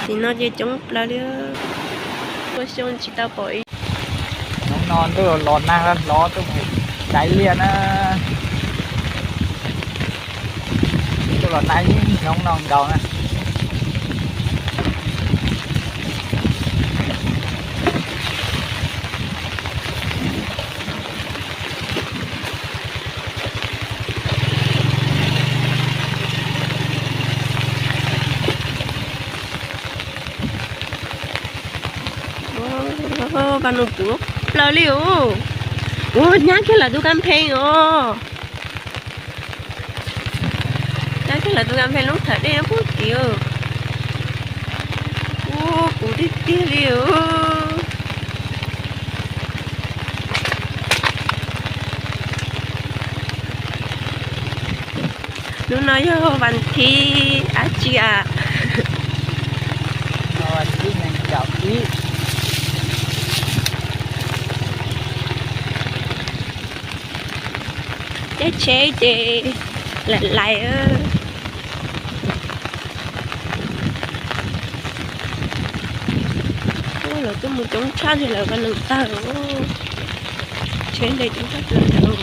Tim no ces coob plaws li. Ua xyoo tsis tau pom ib. Hnub no ntuj los nag hlob tuaj mus caiv liaj na. Ntuj los nag ib hnub no nkaus na. Vaj no puv plaws li os. Ua nyab kiag lawv tus kab pheej os. Nyab kiag lawv tus kab pheej lub thawv dej no puag tim. Ua puv tiag tiag li os. Hnub no yog vas thib dab tsi a? Vas thib nees nkaum ib. Caij tsheb ces laim laim. Lawv tuaj mus coob tshaj li lawv vaj neeg tawg. Tsheb nte coob tshaj plaws.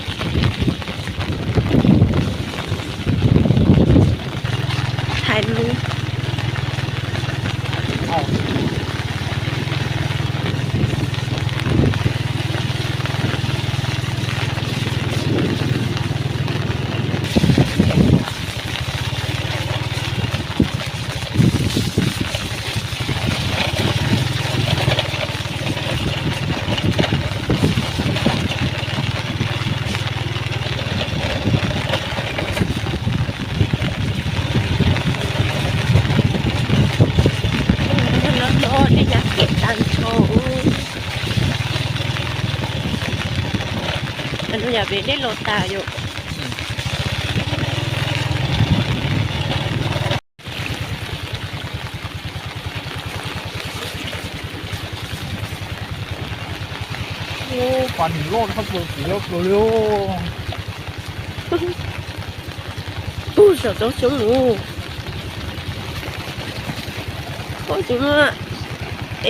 Hais mus. Loj loj dej nyab kev tag nrho. Yam pem dej los tas yom. Pas nws loj tshaj plaws, kuv loj plaws li. Ub, saum roob xyoob mus. Ub, tsis muaj,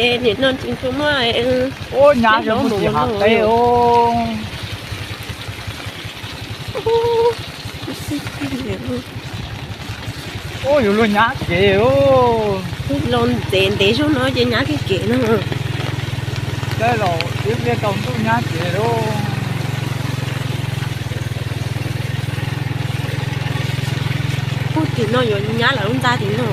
es nim no tsis tshua muaj. Ub, nyab tsis muaj txiv hav teb os. Ub, yuav luag nyab kev os. Los ntev ntev zog no ces nyab kev kev no. Dab los ib pliag tau ntuj nyab kev lauj. Ub, tim no yuav nyab lawm lub ntxa tim no.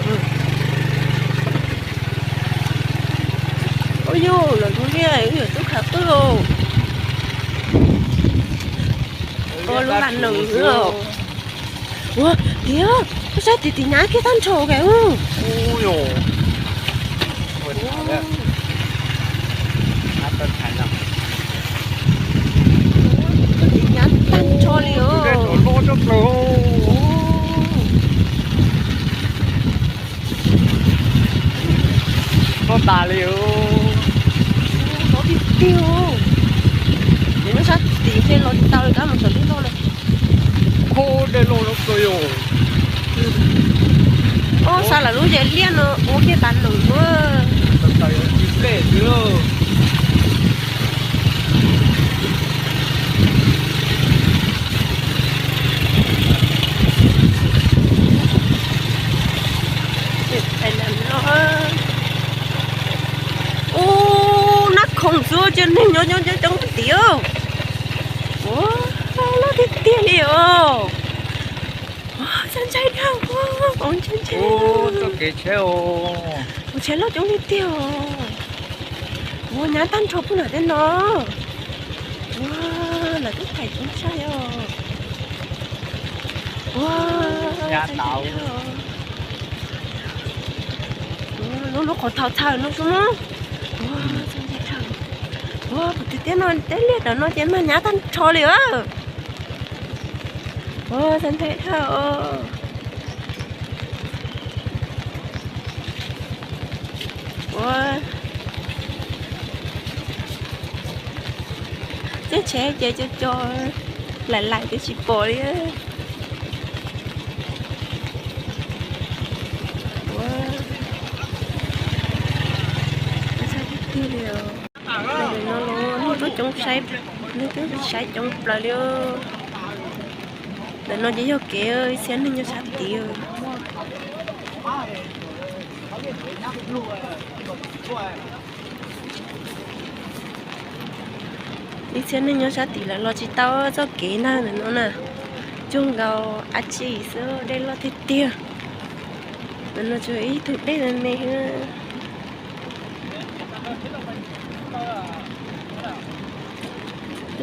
Ub, yog lawv lub liaj wb yuav tub khav qwj os. Ua lub nqa nees os. Ua tiag, ub, saib tim tim nyab kiag tag nrho kawg. Tim nyab tag nrho li os. Loj tas li os. Loj tiag tiag. Ces nyob sab tim thiaj los tsis tau li, kab mus saum dej loj na. Kho dej loj loj kawg yom. Ub, xa lawv lub yev liaj no ua kiag tas num ua. Tsis plej xwb lauj. Ub, nab khoom xwb ces neeg nyob nyob coob tiag. Ua, loj tiag tiag li os. Ua, txaus ntshai dhau, ua, ntshai ntshai. Txoj kev tsheb os. Ua, tsheb loj coob tiag tiag os. Ua, nyab tag nrho puag nram tej no. Ua, lawv twb thaiv coob tshaj os. Ua, nyab tau. Lub lub qhov thau txhaws no xwb na. Ua, txaus ntshai dhau. Ua, kuv twb tias no tej liaj ntawm no ces mag nyab tag nrho li as. Ua, txaus ntshai dhau. Ua, txoj tsheb ces co co laim laim twb tsis pom li. Ua, Saib, nej twb saib coob plaws li. Ntawm no ces yog kev, ib txhia neeg nyob sab tid. Ib txhia neeg nyob sab tid lawv los tsis tau txoj kev ntag ntawm no na. Cuag nkaus ab tsi xwb, dej loj tiag tiag. Ntawm no tsuas ib tug dej me me xwb.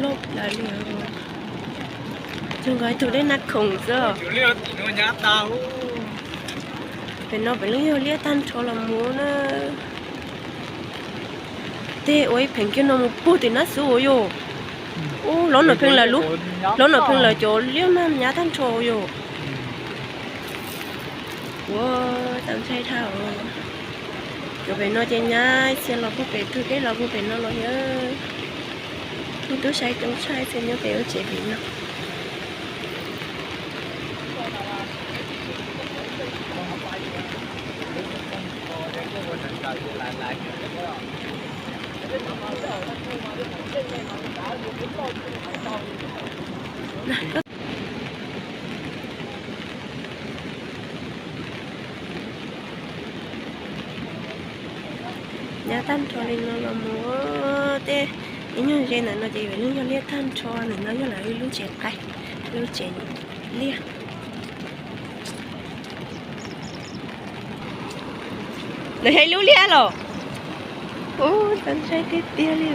Loj plaws li. Cuag nkaus ib tug dej Naj Khoom xwb. Pem no pem lub yog liaj tag nrho los mus na. Tej ua ib pheem kiag no mus puag tim nab xub ua yog. Ub, hlob Nom Pheej lawv lub, hlob Nom Pheej lawv cov liaj mas nyab tag nrho yog. Ua tau ntshai dhau. Cov pem no ces nyab txhia los puag pem, tug dej los puag pem no los yog. Kuj twb saib coob tshaj, txhia nyob pem ua tsev pem no. Nyab tag nrho li no los mus tej ib nyuag ze ntawm no ces lub yog liaj tag nrho, ntawm no yog lawv lub tsev qaib, lub tsev liaj. Lawv yog ib lub liaj los? Ub, txaus ntshai tiag tiag li.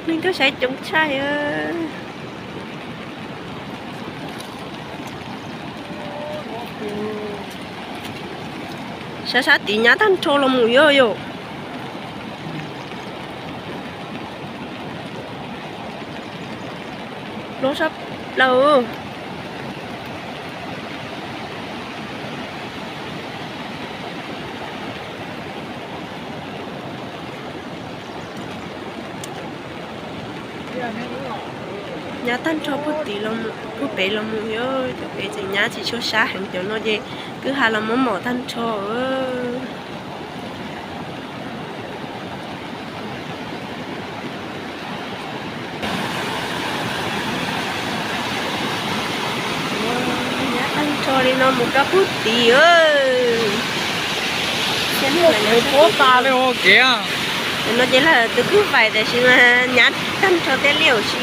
Neeg tuaj saib coob tshaj. Sab sab tid nyab tag nrho los mus yog yom. Loj sab plaws. Nyab tag nrho puag tid, puag pem los mus yog cov pem tseem nyab tsis tshua sab heev, cov no ces kwj ha los muab mom tag nrho. Nyab tag nrho li no mus rau puag tid. Ub, no ces lawm tus kwj faim tiam sis mas nyab tag nrho tej liaj huv si.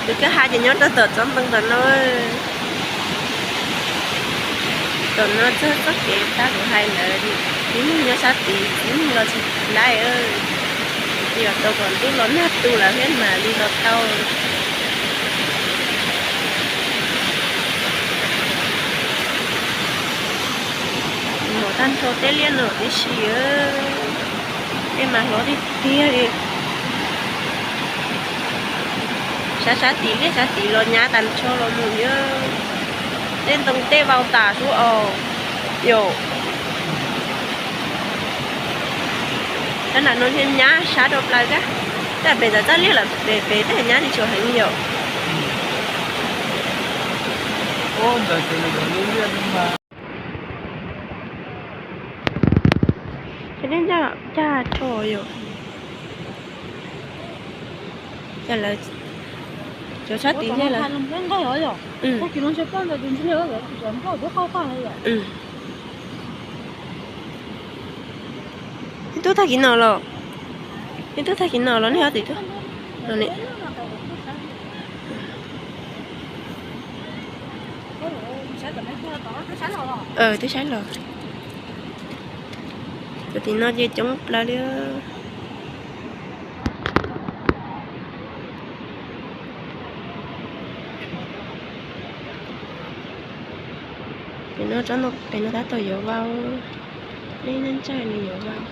Tus kwj ha ces nyob rau tom tsob ntoo tom no. Tom no txog txoj kev tab kuv hais ntawd, tib neeg nyob sab tid tib neeg los tsis laib. Yog tau kom ntuj los nag tu lawm thiab mam li los tau. Mom tag nrho tej liaj no tib si. Tej mas hlob tiag tiag li. Sab sab tid liaj sab tid los nyab tag nrho los mus yog. Tej ntoo tej vau tas xwb os. Yom. Sab nram no nyab sab rau plaws kab. Tab pem ntawd txoj liaj lawm pem pem tej nyab tsis tshua heev yom. Cov dej ncaj caj rho yom. Cov sab tid ncaj lawm. Nej tub tag kis no los? Nej tub tag kis no los nej ho tim tub? Twb saib los. Cov tim no ces coob plaws li. Pem no tsob ntoo pem no tab tom yuav vau, dej ntsawj ntsawj nws yuav vau.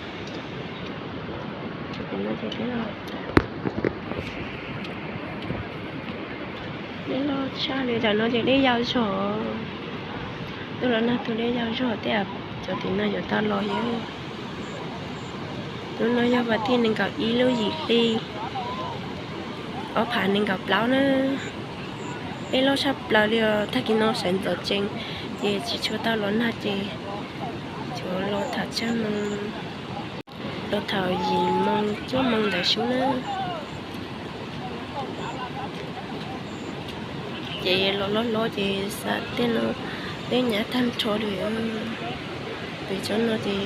Pem no ces dej loj tshaj li, tam no ces dej yau zog. Ntuj los nag tu dej yau zog tej, cov tim no yuav tau los yog. Lub no yog vas thib nees nkaum ib lub yim hli ob phav nees nkaum plaub na. Dej loj tshaj plaws li os, tag kis no sawv ntxov tsees ces tsis tshua tau los nag ces tsuas Los thaum tsawg moo, los thaum yim moo cuaj moo ntawd xwb na. Ces los loj loj ces xav tej no, dej nyab tag nrho li. Pem tsob no ces,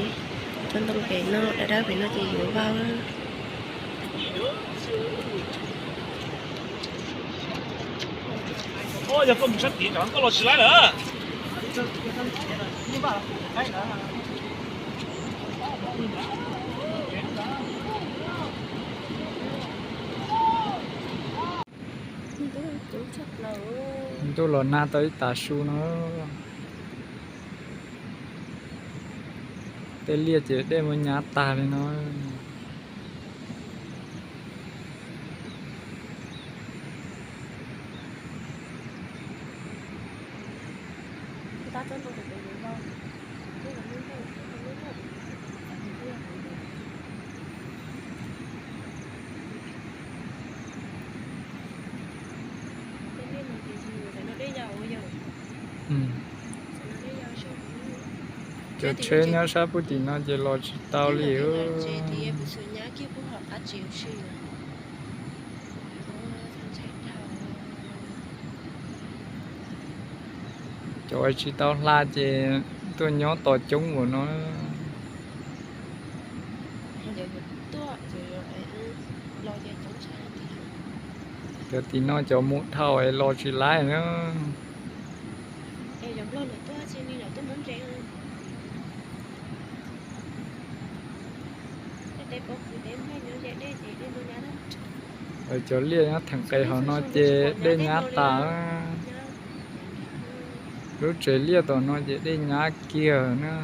tsob ntoo pem no, dab dab pem no ces yuav vau. Ntuj los nag tau ib tag su no. Tej liaj ces dej muab nyab tag li no. Cov tsheb nyob sab puag tim no ces los tsis tau li. Cov tsis tau hla ces tuaj nyob tos coob npaum no. Cov tim no cov mus dhau es los tsis laib na. Cov liaj nyob theem qes hauv no ces dej nyab tas. Lub tsev liaj tom no ces dej nyab kiag na.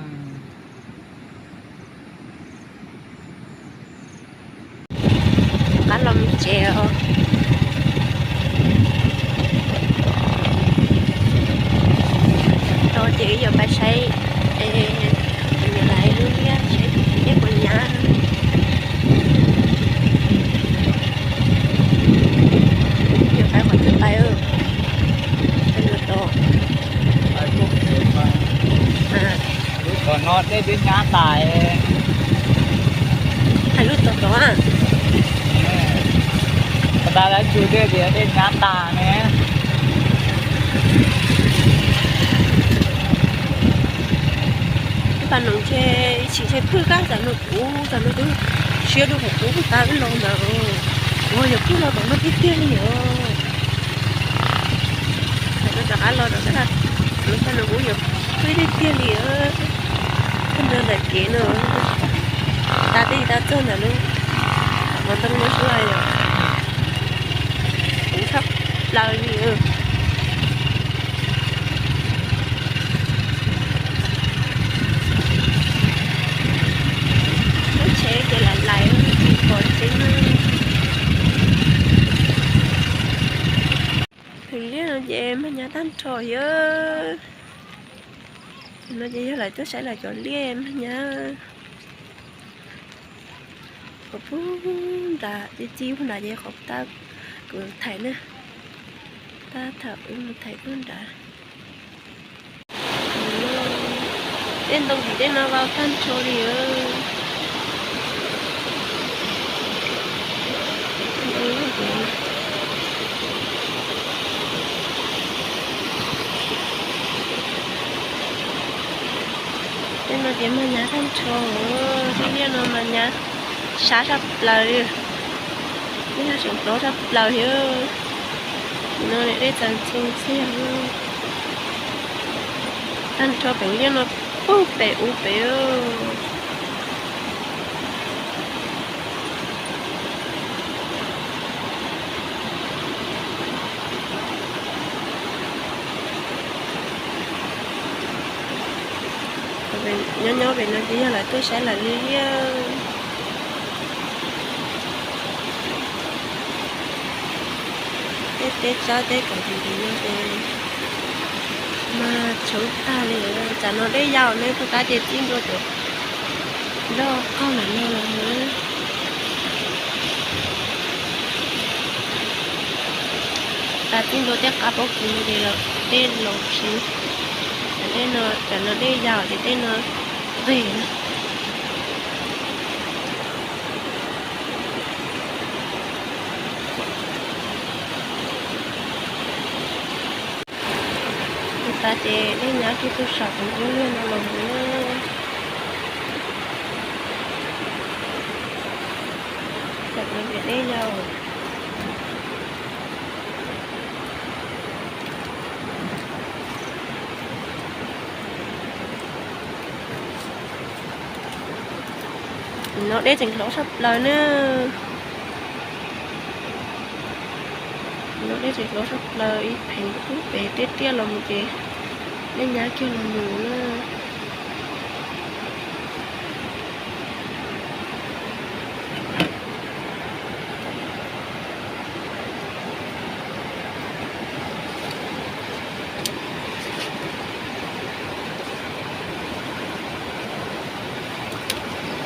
Qab los mus tsev os. Tau ces yuav pais saib, kuv niam lawv lub liaj saib puas nyab. Yuav pais qhov twg pais, pais lub tod. Lub tod no dej twb nyab tas. Hais lub tod tod. Ua tas lawv tsus dej tias dej nyab tas ne. Pab noog ntshe tsis ntshe phwj kab tas no kuv tas no twb siab rau qhov kuv tas wb los ntawd. Ua yog phwj los tom no tiag tiag li os. Tam no rov qab los rau, pab noog kuv yog phwj tiag tiag li. Phwj ntawd ntawm kev no, tas teb tas txog ntawm lub hauv ntoo no xwb yog kuv tshaj plaws li. Lub tsev ces lam lais tsis pom tsev na. Tus liaj no ces mag nyab tag nrho yog. No ces yog lawv tuaj saib lawv cov liaj mag nyab. Qhov pug nrad txi txi pug nrad ces qhov tab kuv thaij na. Tab thaum wb mus thaij pug nrad. Tej ntoo tim tej no vau tag nrho li. Tej no ces mag nyab tag nrho, tej liaj no mas nyab sab tshaj plaws li. Tej nyab tseem plob tshaj plaws li. No dej txaws ntxhw xiab. Tag nrho pem liaj no puag pem ub pem. Nyob nyob pem no ces yog lawv tuaj saib lawv li liaj. Tej teb tsab teb kaum tis tis no ces mag tshoob tag li. Tsam no dej yau ne, kuv tab ces txij ntua cov nroj qaug ntawm no los. Tas txij ntua tej qab pob kws no ces los dej los siv. Tej no tsam no dej yau ces tej no Tus tas ces dej nyab kiag tug saum tus dub liag no los mus. Tam no dej yau. No dej tseem hlob tshaj plaws na. No dej tseem hlob tshaj plaws, ib pheev pub pem tiaj tiaj los mus ces dej nyab kiag los mus na.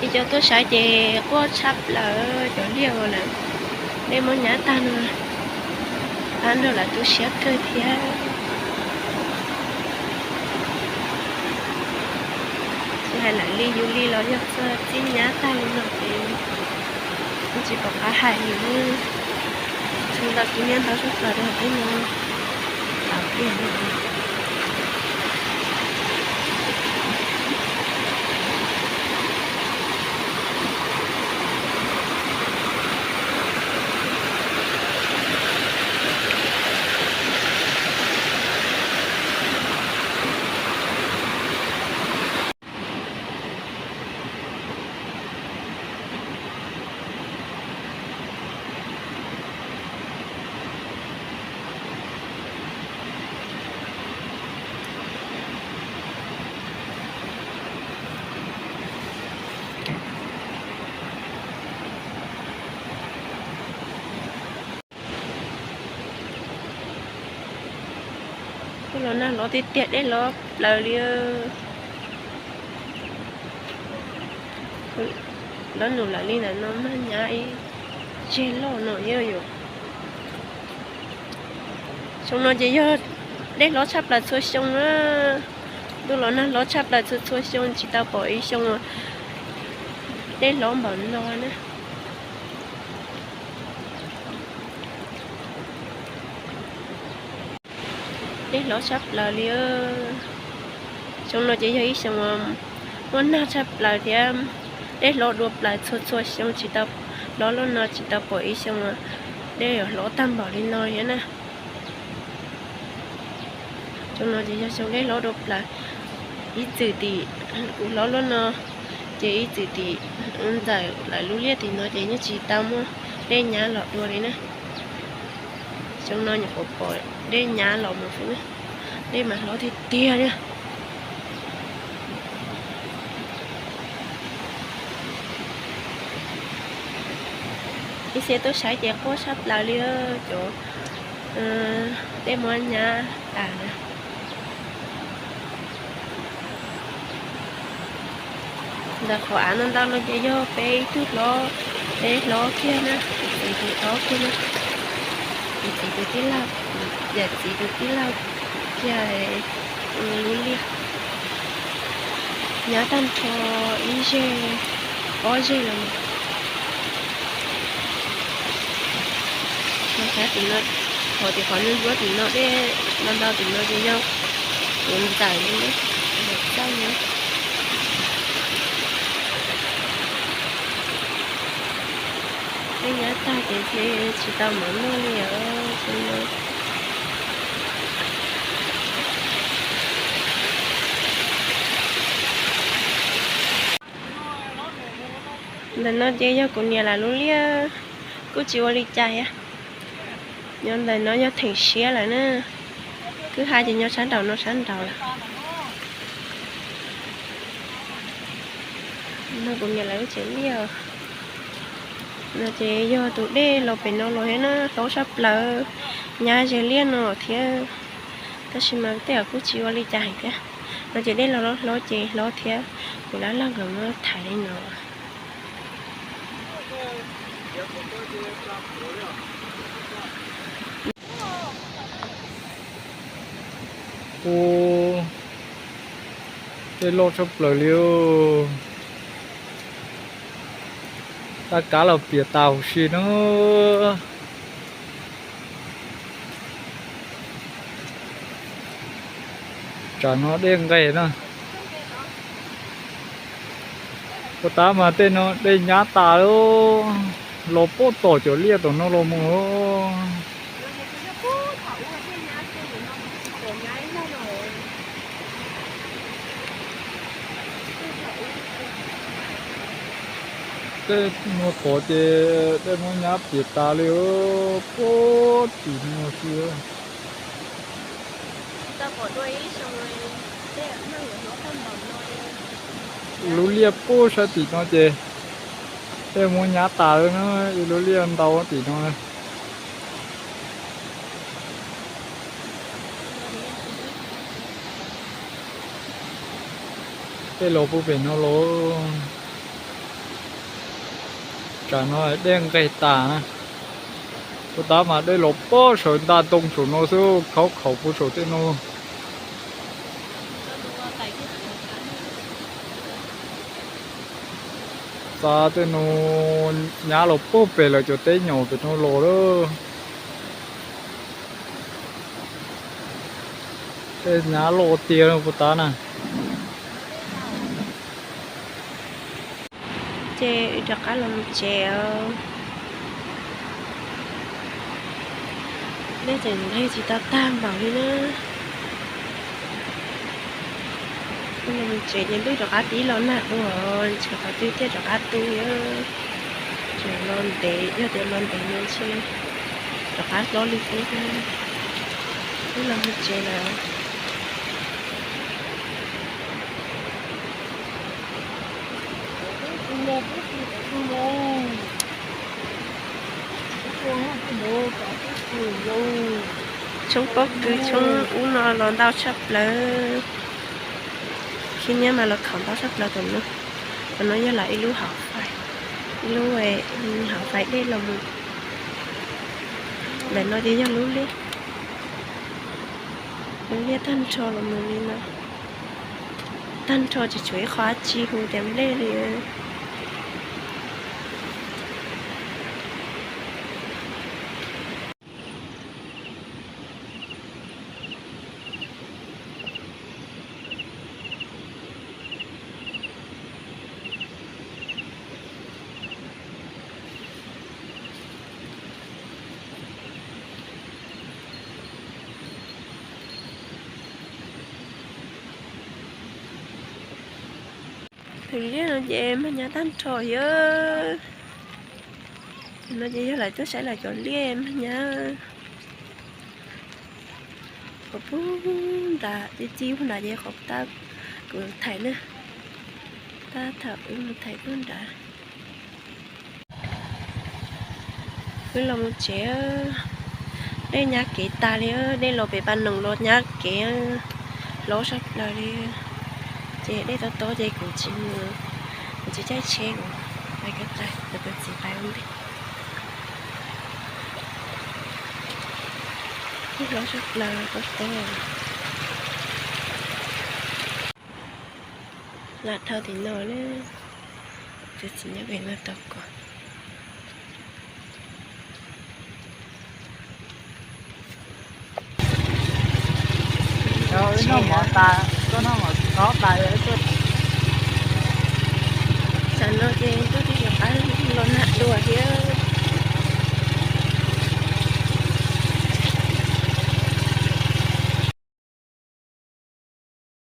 Ib co tuaj saib ces quaj tshaj plaws cov liaj uas lawv dej muab nyab tag no, pab nrog lawv tu siab kawg thiab. Tsis hais lawv li yus li los yog txog txij nyab tag li no ces tsis pom qab hais li. Tsis ntau kuv niaj ntau sab plaws rau peb no. Los nag hlob tiag tiag, dej hlob plaws li. Lawv num lawv li ntawm no mag nyab ib zeg loj no yog yus. Xyoo no ces yog dej hlob tshaj plaws txhua xyoo na. Ntuj los nag hlob tshaj plaws txhua txhua xyoo, tsis tau pom ib xyoo dej hlob npaum no na. Dej hlob tshaj plaws li. Xyoo no ces yog ib xyoo muaj nag tshaj plaws thiab dej hlob dua plaws txhua txhua xyoo, tsis tau, hlob loj no tsis tau pom ib xyoo dej hlob tag npaum li no thiab na. Xyoo no ces yog xyoo dej hlob dua plaws. Ib txwm tim kuv hlob lub no, ces ib txwm tim ntxawm lawv lub liaj tim no ces yeej tsis tau muaj dej nyab los dua li na. Xyoo no nyuam qhuav pom dej nyab los mus xwb na. Dej mas hlob tiag tiag li. Ib txhia tuaj saib ces quaj tshaj plaws li, cov dej muab nyab tas na. Ntawm qhov av no ntau los ces yog peb ib tug hlob, peb hlob kiag na, kuv txiv tus hlob kiag na, kuv txiv tus tij laug, yawm txiv tus tij laug kiag lub liaj. Nyab tag nrho ib zeg, ob zeg los. Qhov tim no, qhov tim qhov nws zuab tim no dej ntau ntau tim no ces yog kuv ntxawm li, ntxawm li. Dej nyab tag ces tsis tau mov noj li os. Ntawm no ces yog kuv niam lawv lub liaj, kuj tsis ua li cas thiab. Nyob ntawm no yog theem siab lawm na, kwj ha ces nyob sab nraum no sab nraud lawm. No kuv niam lawv lub tsev liaj. No ces yog tus dej los pem no los thiab na, hlob sab plaws, nyab ze liaj no thiab. Tab sis mas tej zaum kuj tsis ua li cas heev thiab. No ces dej los hlob ces hlob thiab, kuv lab laj nkawd muab thaiv li no. Kuv Dej loj tshaj plaws li. Tab kav los piam tas huv si na. Tsam no dej nqes na. Puag ta mas tej no dej nyab tas lawm, los puag tom cov liaj tom no los mus. Tej no tod ces dej muab nyab piam tas li, puag tim no xwb. Lub liaj puag sab tim no ces dej muab nyab tas lawm na, ib lub liaj ntau tim no. Dej los puag pem no los, tsam no dej nqes tas na. Puag ta mas dej los puag saum nta ntoo saum no xwb, khaub khaum puag saum tej no. Xa tej no nyab los puag pem lawv cov teb nyom pem no los lawm. Tej nyab loj tiag puag ta na. Ces wb rov qab los mus tsev os. Dej tseem nqes tsis tau tag npaum li na. Wb los mus tsev ces ntuj rov qab tib los nag dua, tsam qhov twg thiaj rov qab tu. Tseem los ntev, yog tias los ntev no ntshe rov qab hlob li qub thiab. Wb los mus tsev lawm. Tshoob pob kws tshoob ub no los ntau tshaj plaws. Khib nyiab mas los khaum ntau tshaj plaws tom no. Tom no yog lawv ib lub hauv fais, ib lub hauv fais dej los mus. Ntawm no ces yog lub liaj, lub liaj tag nrho los mus li no. Tag nrho tsis tshuav ib qho dab tsi hu tias nplej li. Tus liaj no ces mag nyab tag nrho yog. No ces yog lawv tuaj saib lawv cov liaj mag nyab. Qhov puag nrad, txij puag nrad ces qhov tab kuv thaij na. Tab thaum wb mus thaij puag nrad. Wb los mus tsev, dej nyab kev tas li, dej los pem pas noog los nyab kev hlob sab plaws li. Ces dej tob tob ces kuv tsis mus, kuv tsis caij tsheb, kuv pais kab tais, kuv tus txiv pais ua ntej. Dej hlob sab plaws tob tob. Lam dhau tim no na, tus txiv nyob pem no tos kuv. Tam no ces